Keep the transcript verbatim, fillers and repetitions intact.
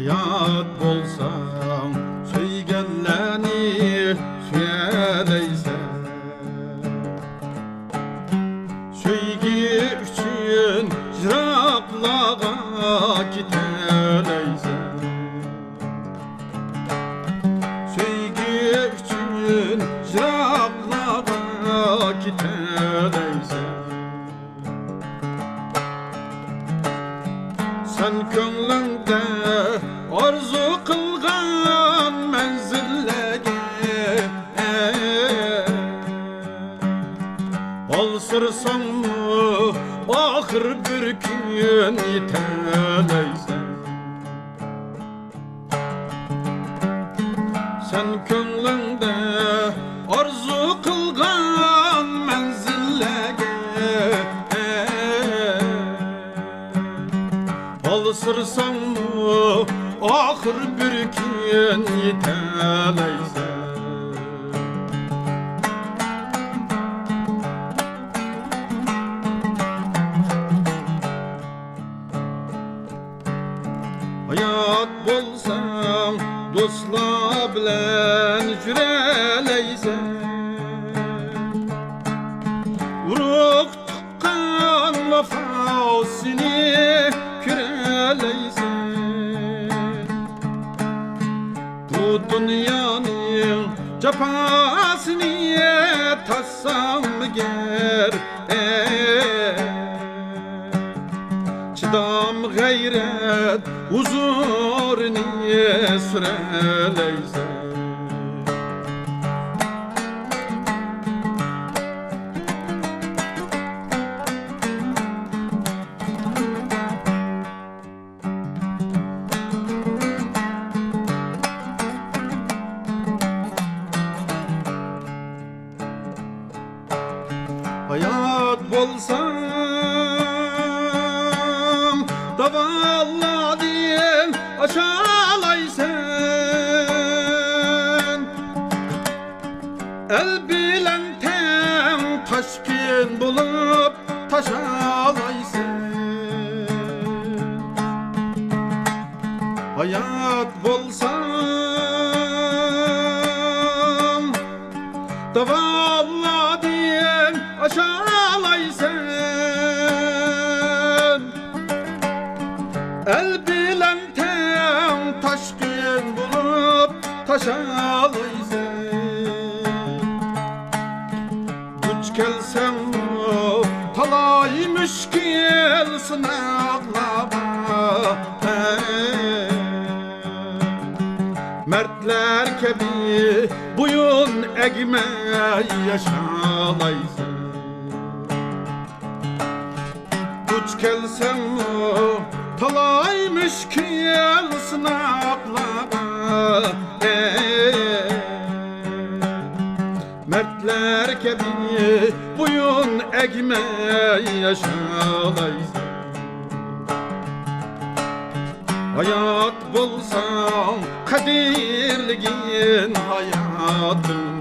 يات بولساڭ، سۆيگەنلەرنى سۆيەلەيسەن. سۆيگۈ ئۈچۈن يىراقلارغا كېتەلەيسەن. سۆيگۈ ئۈچۈن يىراقلارغا كېتەلەيسەن. سەن كۆڭلۈڭدە ئارزۇ قىلغان مەنزىللەرگە ھالسىرىساڭمۇ، ئاخىر بىر كۈن يېتەلەيسەن. سەن كۆڭلۈڭدە ئارزۇ قىلغان مەنزىللەرگە ھالسىرىساڭمۇ، ئاخىر بىر كۈن يېتەلەيسەن. ھايات بولساڭ، دوستلار بىلەن يۈرەلەيسەن. ئۇرۇق تۇغقان ۋاپاسىنى كۆرەلەيسەن. بۇ دۇنيانىڭ جاپاسىنى تارتساڭمۇ گەر، چىدام غەيرەت ھۇزۇرىنى سۈرەلەيسەن. ھايات بولساڭ، داۋانلاردىن ئاشالايسەن. ئەل بىلەن تەڭ تاشقىن بولۇپ تاشالايسەن. ھايات بولساڭ، داۋانلاردىن ئاشالايسەن. ئەل بىلەن تەڭ تاشقىن بولۇپ تاشالايسەن. دۇچ كەلسەڭمۇ تالاي مۈشكۈل سىناقلارغا، مەردلەر كەبى بويۇن ئەگمەي ياشالايسەن. دۇچ كەلسەڭمۇ تالاي مۈشكۈل سىناقلارغا، مەردلەر كەبى بويۇن ئەگمەي ياشالايسەن. ھايات بولساڭ قەدىرلىگىن ھاياتىڭنى.